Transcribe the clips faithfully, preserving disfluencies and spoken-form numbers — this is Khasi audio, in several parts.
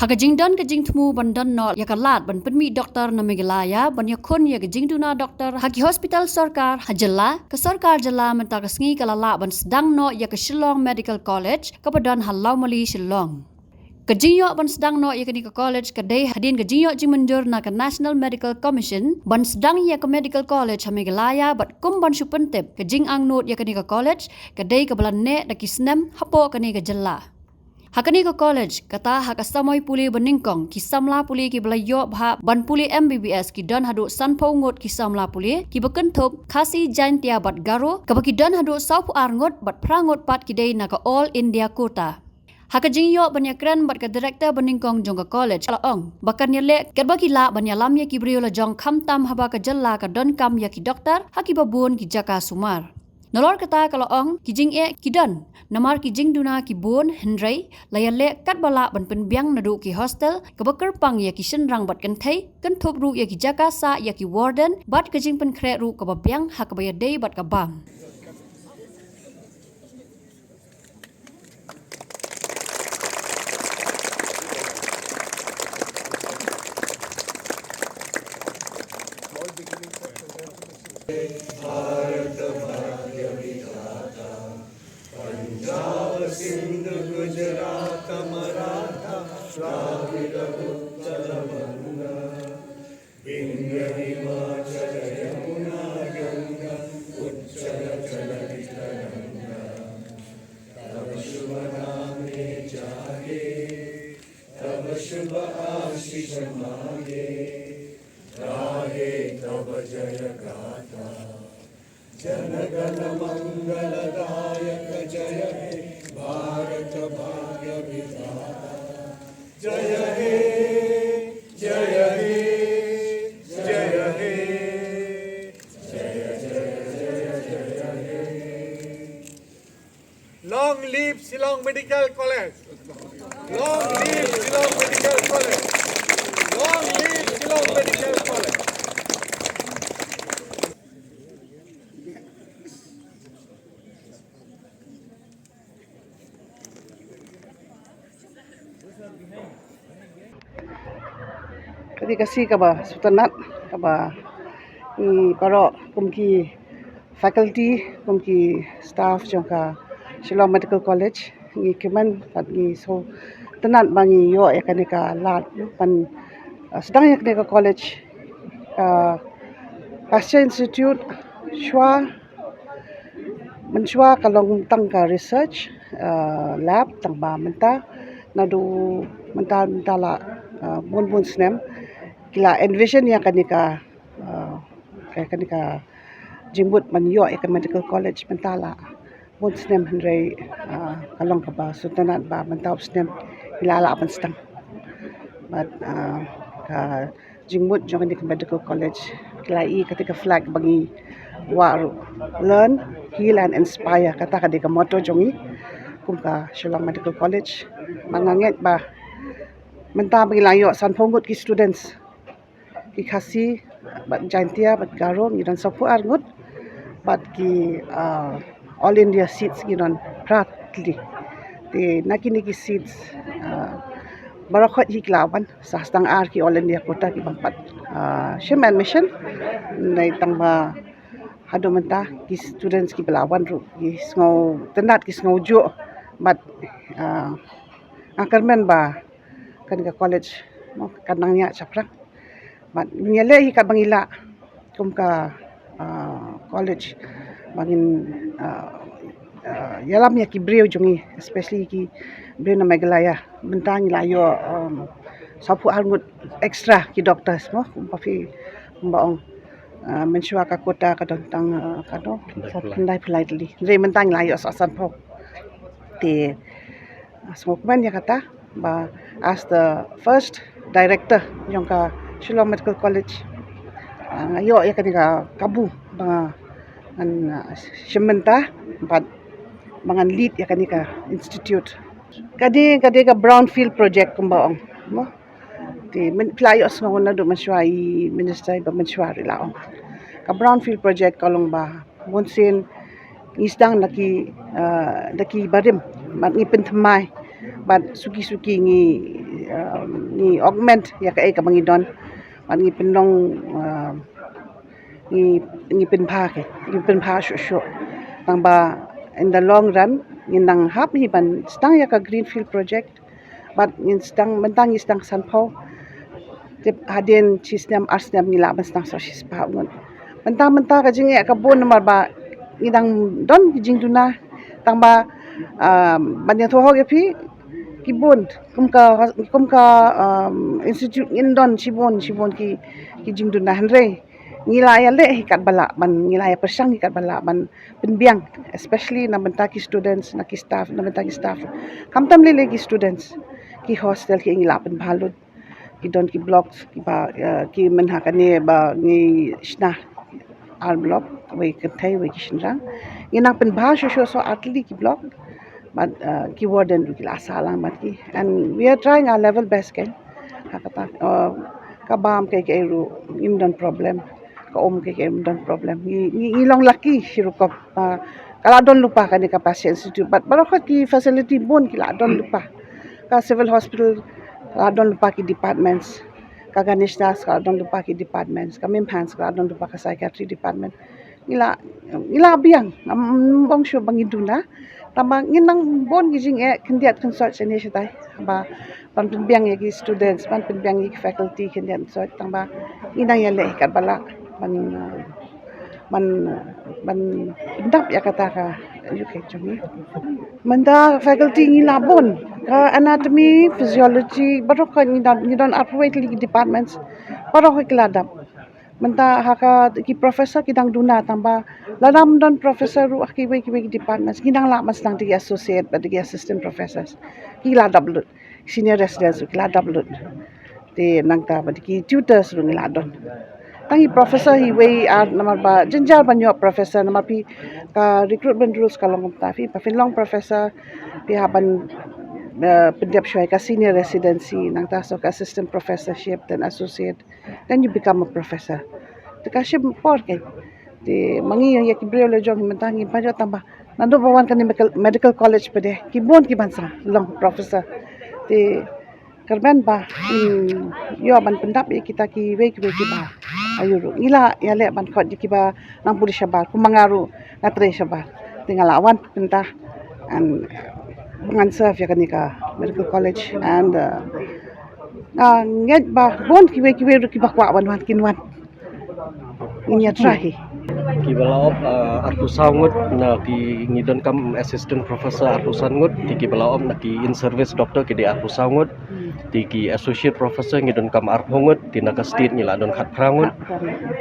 Ha ka jingdon ka jingthmu ban don noh ïa ka lad ban pynmih doktor na Meghalaya ban ïakhun ïa ka jingduna doktor ha ki hospital sorkar ha jylla, ka sorkar jylla mynta ka sngi ka la lah ban sdang noh ïa ka Shillong Medical College kaba don ha Lawmali, Shillong. Ka jingïoh ban sdang noh ïa kane ka college ka dei hadien ka jingïoh jingmynjur na ka National Medical Commission ban sdang ïa ka medical college ha Meghalaya, bad kum ban shu pyntip, ka jingangnud ïa kane ka college ka dei kaba la neh da ki snem hapoh kane ka jylla. Ha kane ka college, kata ha ka samoi pule banyngkong, ki samla pule kiba la ïoh bha ban pule M B B S ki don haduh sanphew ngut ki samla pule, kiba kynthup Khasi, Jaintia bad Garo, kaba ki don haduh sawphew ar ngut bad phra ngut pat ki dei na ka All India Quota. Ha ka jingïoh ban ïakren bad ka director banyngkong jong ka college, ka la ong ba kan ïaleh katba ki lah ban ïalam ïa ki briew lajong, khamtam haba ka jylla ka donkam ïa ki doktor ha kiba bun ki jaka sumar. Nalor kata, ka la ong, ki jingeh ki don, namar ki jingduna ki bun, hynrei la ïaleh katba lah ban pynbiang naduh ki hostel kaba kyrpang ïa ki shynrang bad kynthei, kynthup ruh ïa ki jaka sah ïa ki warden bad ka jingpynkhreh ruh kaba biang ha kaba ïadei bad ka bam. भारत भाग्य विधाता, पंजाब सिंध गुजरात मराठा, द्राविड़ उत्कल बंगा, विंध्य हिमाचल यमुना गंगा, उच्छल जलधि तरंगा। तब शुभ नामे जागे, तब शुभ आशीष मागे, गाहे तब जय गाथा। जन गण मंगल दायक जय हे, भारत भाग्य विधाता। जय हे, जय हे, जय हे, जय जय जय जय हे। Long live Shillong Medical College. Long live Shillong Medical College. Long live Shillong Medical College. Ka dei ka sngi kaba sngewtynnat, kaba ngi baroh kum ki faculty, kum ki staff jong ka Shillong Medical College, ngi kmen bad ngi sngewtynnat ba ngi ïoh ïa kane ka lad ban, uh, sdang ïa kane ka college, uh, Pasteur Institute, shuwa, mynshuwa ka long tang ka research, uh, lab, tang ba mynta, naduh mynta, mynta la, uh, bun bun snem ki la envision ïa kane ka, uh, ka, kane ka jingmut ban ïoh ïa ka medical college, mynta la bun snem, hynrei, uh, ka long kaba sngewtynnat ba mynta u snem ngi la lah ban sdang. Bad, uh, ka jingmut jong kane ka medical college, ki la ïoh ïa kata ka flag ba ngi wad ruh, "Learn, heal and inspire." Kata ka dei ka motto jong ngi kum ka Shillong Medical College. Ba nga ngeit ba mynta ba ngi la ïoh sanphew ngut ki students, ki Khasi bad Jaintia bad Garo ngi don sawphew ar ngut, bad ki, uh, All India seats ngi don phra tylli. Te na kine ki seats, uh, baroh khoit hi ki la wan, sa tang ar ki All India quota kiba ym pat, uh, shim admission. Nai tang ba haduh mynta ki students kiba la wan ruh ki sngewtynnat, ki sngewjuh, bad, uh, nga kyrmen ba kane ka college, mo, kan nang ïaid shaphrang. Bad ngin ïaleh hi katba ngi lah kum ka, ah, college ba ngin, ah, ah, ïalam ïa ki briew jong ngi, especially ki briew na Meghalaya. Mynta ngi la ïoh, um, sawphew ar ngut extra ki doctors, mo, kumba phi, kumba ong, ah, mynshuwa ka quota ka don tang, ah, ka don khyndai phew lai tylli. Hynrei mynta ngi la ïoh sa sanphew. Te, ah, sngewkmen ïa kata ba as the first director jong ka Shillong Medical College, ah, nga ïoh ïa kane ka kabu ba ngan, ah, shim bynta bad ba ngan lead ïa kane ka institute. Ka dei, ka dei ka brownfield project kumba ong, mo. Te myn-, phi la ïohsngew naduh mynshuwa i minister ba mynshuwa ruh i la ong. Ka brownfield project ka long ba bunsien ngi sdang da ki, ah, da ki barim, bad ngi pynthymmai, bad suki suki ngi, Um, ngi augment ïa kaei kaba ngi don. Bad ngi pynlong, um, ngi, ngi pynbha ke, ngi pynbha shuh shuh. Tang ba in the long run ngin nang hap hi ban sdang ïa ka greenfield project. Bad ngin sdang, mynta ngi sdang sanphew. Tip hadien shi snem ar snem ngi lah ban sdang sa shispah ngut. Mynta mynta ka jingeh ka bun namar ba ngi dang don ki jingduna. Tang ba, um, ban ïathuh hok ïa phi, ki bun kum ka hos-, kum ka, um, institute ngin don shibun shibun ki, ki jingduna, hynrei ngi la ïaleh hi katba lah ban, ngi la ïapyrshang hi katba lah ban pynbiang, especially na bynta ki students, na ki staff, na bynta ki staff. Khamtam lei lei ki students, ki hostel ki ngi la pynbha lut. Ki don ki blocks kiba, eh, ki mynta kane ba ngi shna ar block, wei kynthei wei ki shynrang. Ngi nang pynbha shuh shuh, so ar tylli ki block. Bad, eh, ki warden ruh ki la sah lang bad ki. And we are trying our level best, kan. Ha kata, eh, ka bam kaei kaei ruh ngim don problem. Ka um kaei kaei ngim don problem. Ngi, ngi, ngi long lucky shi rukom. Ah, ka la don lypa kane ka Pasha Institute. Bad baroh ki facility bun ki la don lypa. Ka civil hospital ka la don lypa ki departments. Ka Ganesh Das ka la don lypa ki departments. Ka Mimhan's ka la don lypa ka psychiatry department. Ngi la, ngi la biang, ngam ong shuh ba ngi duna. Tang ba ngin nang bun ki jingeh khyndiat khynsoit shane shatai. Ba ban pynbiang ïa ki students, ban pynbiang ïa ki faculty khyndiat khynsoit, tang ba ngi nang ïaleh hi katba lah ban, uh, ban, uh, ban pyndap ïa kata ka ïa ka jong ngi. Mynta faculty ngi la bun, ka anatomy, physiology, baroh ka ngi don, ngi don arphew wei tylli ki departments, baroh ki la dap. Mynta ha ka ki professor ki dang duna, tang ba lada ym don professor ruh ha kiwei kiwei ki departments, ki nang lah ban sdang da ki associate bad da ki assistant professors. Ki la dap lut, senior residents ruh ki la dap lut. Te nangta bad ki tutors ruh ngi la don. Tang ki professor hi wei ar namar ba jynjar ban ïoh professor namar phi ka recruitment rules ka long kumta, phi ba phin long professor phi hap ban, eh, pyndep shuwa ka senior residency, nangta sa ka assistant professorship, then associate, then you become a professor. Te ka shim por, kan. Te ma ngi ïa ki briew la jong mynta ngim pat ïoh, tang ba naduh ba wan kane medical, medical college pat de ki bun ki ban sa long professor. Te kyrmen ba, hmm, ïoh ban pyndap ïa kita kiwei kiwei kiba, aïu ruh ngi la ïaleh ban khot ïa kiba nang pule shabar, kum ma nga ruh nga trei shabar. Te nga la wan mynta and ngan serve ïa kane ka medical college and, uh, nga ngeit ba bun kiwei kiwei ruh kiba kwah ban wan kin wan. Ngin ïa try hi. Kiba la op, uh, arphew saw ngut, na ki ngi donkam assistant professor arphew san ngut, te kiba la op na ki in service doctor ki dei arphew saw ngut, te ki associate professor ngi donkam arphew ngut, te na ka state ngi la don khatphra ngut,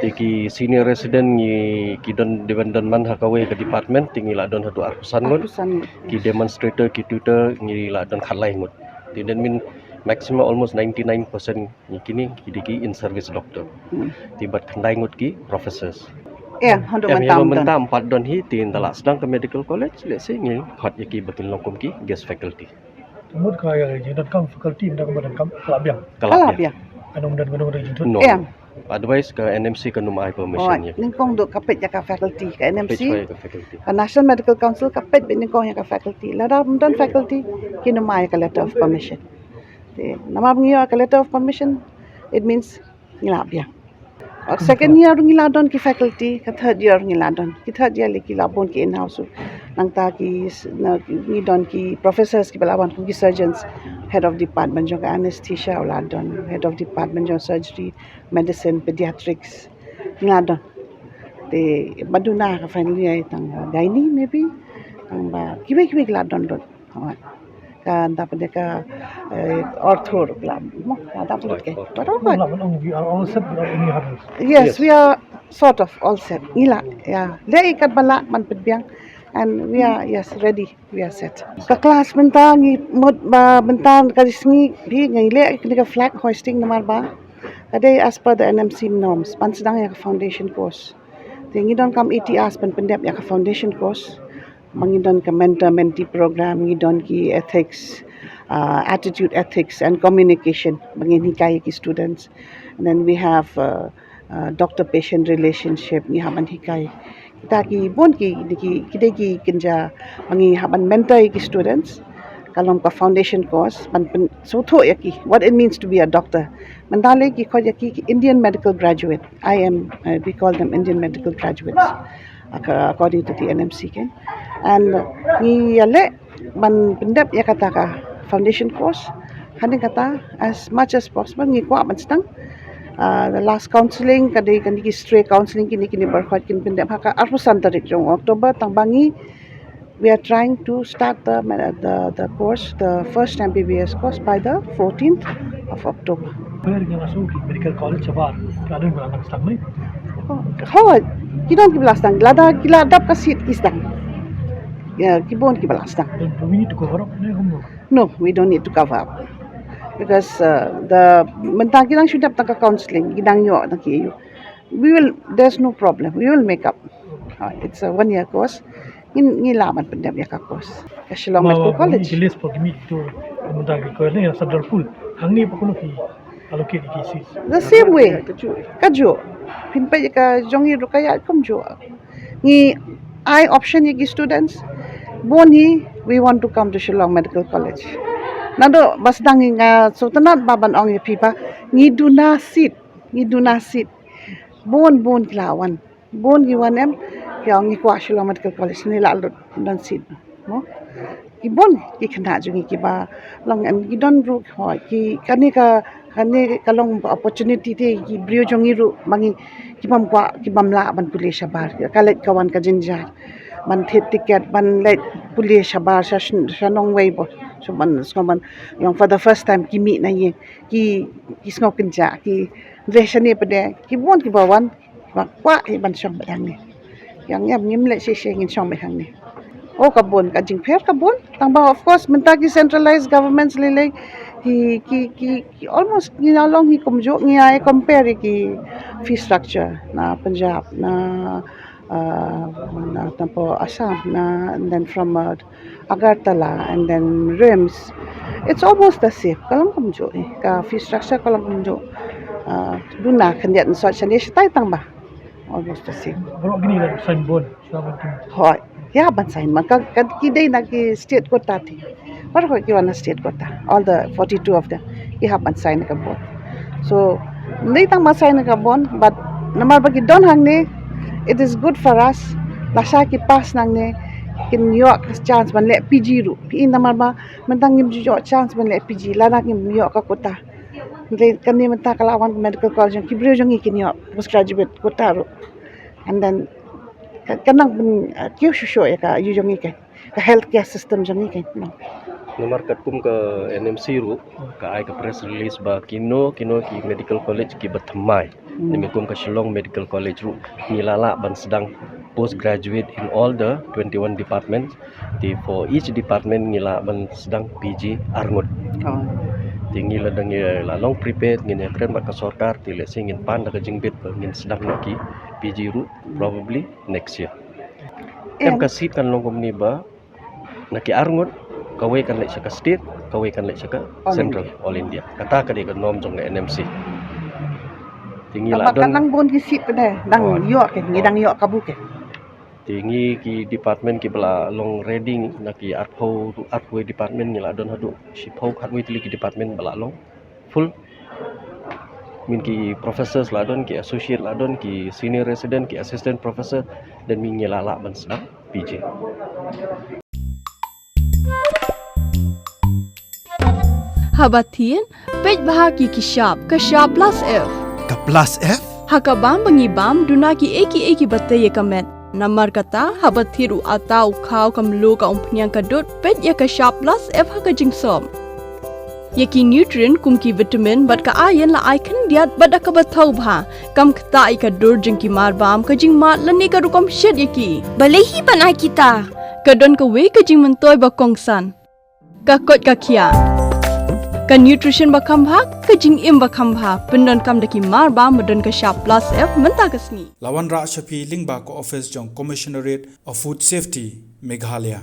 te ki senior resident ngi ki don, dei ban don man ha kawei ka department, te ngi la don haduh arphew san ngut. Arphew san ngut. Ki demonstrator, ki tutor ngi la don khatlai ngut. Te that mean maximum almost ninety-nine percent ngi kine ki dei ki in service doctor. Hmm. Te bad khyndai ngut ki professors. Eh, haduh mynta ym pat don hi, te ynda la sdang ka medical college, let's say ngi khot ïa ki ba kin long kum ki guest faculty. Mut ka ïa ngi donkam faculty, mynta ka donkam ka la biang. Ka la biang. Ka la biang. Ano mynta ka donkam jingtut. No. Eh. Otherwise ka N M C kan ym ai permission ïa. Nyngkong duh ka peit ïa ka faculty, ka N M C. Peit ïa ka faculty. Ka National Medical Council ka peit beit nyngkong ïa ka faculty. Lada ym don faculty kin ym ai ka letter of permission. Te namar ngi ïoh ka letter of permission, it means ngi la biang. Second year ngi la don ki faculty, ka third year ngi la don. Ki third year lei ki la bun ki in-house. Nangta ki s-, na, ngi don ki professors kiba la wan kum ki surgeons, head of department jong ka anesthesia u la don, head of department jong surgery, medicine, pediatrics. Ngi la don. Te ba duna ka final year tang, uh, gynae maybe. Tang ba kiwei kiwei ki la don don. Ka nda pynde ka, eh, ortho ruh la, mo, la dap lut ke. Ortho. Baroh. We are all set without any hurdles. Yes, yes, we are sort of all set. Ngi la, yeah. Leh ïa katba lah ban pynbiang. And we are, yes, ready. We are set. Ka class mynta ngi mut ba mynta ka sngi phi ngi leh ïa ka flag hoisting namar ba ka dei as per the N M C norms. Ban sdang ïa ka foundation course. Te ngi donkam eighty hours ban pyndep ïa ka foundation course. Ma ngi don ka mentor mentee program, ngi don ki ethics, uh, attitude ethics and communication, ba ngin hikai ki students. And then we have, uh, uh, doctor patient relationship, ngi hap ban hikai. Kita ki bun ki, ki, ki dei ki kynja ba ngi hap ban mentor ki students. Ka long ka foundation course ban pynsngewthuh ïa ki what it means to be a doctor. Mynta lei ki khot ïa ki Indian medical graduate, I M, uh, we call them Indian medical graduates, ac- according to the N M C, kan. And, uh, ngi ïaleh ban pyndep ïa kata ka foundation course. Hadien kata, as much as possible ngi kwah ban sdang, uh, the last counselling ka dei kane ki stray counselling, kine kine baroh kin pyndep ha ka arphew san tarik jong October, tang ba ngi, we are trying to start the, the, the course, the first M B B S course by the fourteenth of October. Where you also medical college shabar, ka don ba la sdang ne? Oh, ki don ki ba la sdang, lada ki la dap ka seat ki sdang. Ïa, ki bun ki ba la sdang. Then do we need to cover up ne, hum? No, we don't need to cover up. Because, uh, the, mynta ki dang shu dep tang ka counselling, ki dang ïoh tang ki ïoh. We will, there's no problem. We will make up. Uh, it's a one year course. Ngi, ngi lah ban pyndep ïa ka course. Ka Shillong Medical College. Ki list for gimi to mynta ki ko ne Sadar Pool. Hangne pa kono ki allocate ki seats. The same way. Kajuh. Phin peit ïa ka jong i ruh ka ïaid kumjuh. Ngi ai option ïa ki students. Bun hi, we want to come to Shillong Medical College. Naduh ba sdang ngi, nga sngewtynnat ba ban ong ïa phi ba ngi duna seat, ngi duna seat. Bun bun ki la wan. Bun ki wan em, ki ong ngi kwah Shillong Medical College, ngi la lut don seat. Mo? Ki bun ki khynnah jong ngi ki ba long em, ki don ruh, hooid, ki, kane ka, kane ka long opportunity te ki briew jong ngi ruh ba ngi, ki bym kwah, ki bym lah ban pule shabar. Ka leit ka wan ka jynjar ban thied tiket, ban leit pule shabar sha, sha nongwei bha. So ban, so ban long for the first time ki mih na ïing, ki, ki sngew kynjah, ki, re shane pat de, ki bun ki ba wan, ba kwah hi ban shong beit hangne. Ïa ngi, ngim leh shisha, ngin shong beit hangne. Oh, ka bun, ka jingpher ka bun. Tang ba, of course, mynta ki centralized governments lei lei, ki, ki, ki, ki almost ngi la long hi kumjuh, ngi ai compare ki fee structure na Punjab, na, uh, na, na Assam, na, and then from, uh, Agartala and then RIMS. It's almost the same. Ka long kumjuh hi. Ka fee structure ka long kumjuh. Uh, duna khyndiat, ngi sot shane shatai tang ba. Almost the same. Baroh kine ki la sign bun. Hooid. Ki hap ban sign ma ka, ka, ki dei na ki state quota te. Baroh ki wan na state quota. All the forty-two of them. Ki hap ban sign ka bun. So, ym dei tang ba sign ka bun, but namar ba ki don hangne, it is good for us. Lashai ki pass nangne, kin ïoh ka chance ban leh P G ruh. Phi i, namar ba mynta ngim ju ïoh chance ban leh P G, lada ngim ïoh ka quota. Hynrei kane mynta ka la wan ka medical college, ki briew jong ngi kin ïoh postgraduate quota ruh. And then ka, ka nang pyn, uh, kiew shuh shuh ïa ka, ïa jong ngi ka, ka healthcare system jong ngi ka, no. Namar katkum ka N M C ruh ka ai ka press release ba kino kino ki medical college ki ba thymmai. Hmm. Namar kum ka Shillong Medical College ruh ngi la lah ban sdang postgraduate in all the twenty-one departments. Te for each department ngi lah ban sdang P G arngut. Oh. Te ngi la dang, ngi la long prepared, ngin ïakren bad ka sorkar, te lehse ngin pan da ka jingbit ba ngin sdang na ki P G ruh probably next year. Em, ka seat kan long kumne ba na ki arngut, kawei kan leit sha ka state, kawei kan leit sha ka central, all India. Kata ka dei ka norm jong ka N M C. Te ngi la don, ka nang bun ki seat ka dei, dang ïoh ke, ngi dang ïoh kabu ke. Te ngi ki department ki ba la long ready, na ki arphew, arphew department ngi la don haduh shiphew khatwei tylli ki department ba la long full. Min ki professors la don, ki associate la don, ki senior resident, ki assistant professor, then min ngi la lah ban sdang P G. Haba thied, peit bha ki ki shap, ka shap plus F. Ka plus F? Ha ka bam ba ngi bam, duna ki ei ki ei ki ba tei ïa ka met. Namar kata, haba thied u atta, u khaw, ka mluh, ka umphniang, ka dud, peit ïa ka shap plus F ha ka jingsop. Ïa ki nutrient kum ki vitamin bad ka iron la ai khyndiat bad da kaba thaw bha. Kam ktah ïa ka dur jong ki marbam, ka jingmad lane ka rukom shet ïa ki. Balei hi ban ai kita? Ka don kawei ka jingmyntoi ba kongsan. Ka koit ka khiah. Ka nutrition ba kham bha, ka jingim ba kham bha. Pyndonkam da ki marbam ba don ka shap plus F mynta ka sngi. La wanrah sha phi lyngba ka office jong Commissionerate of Food Safety, Meghalaya.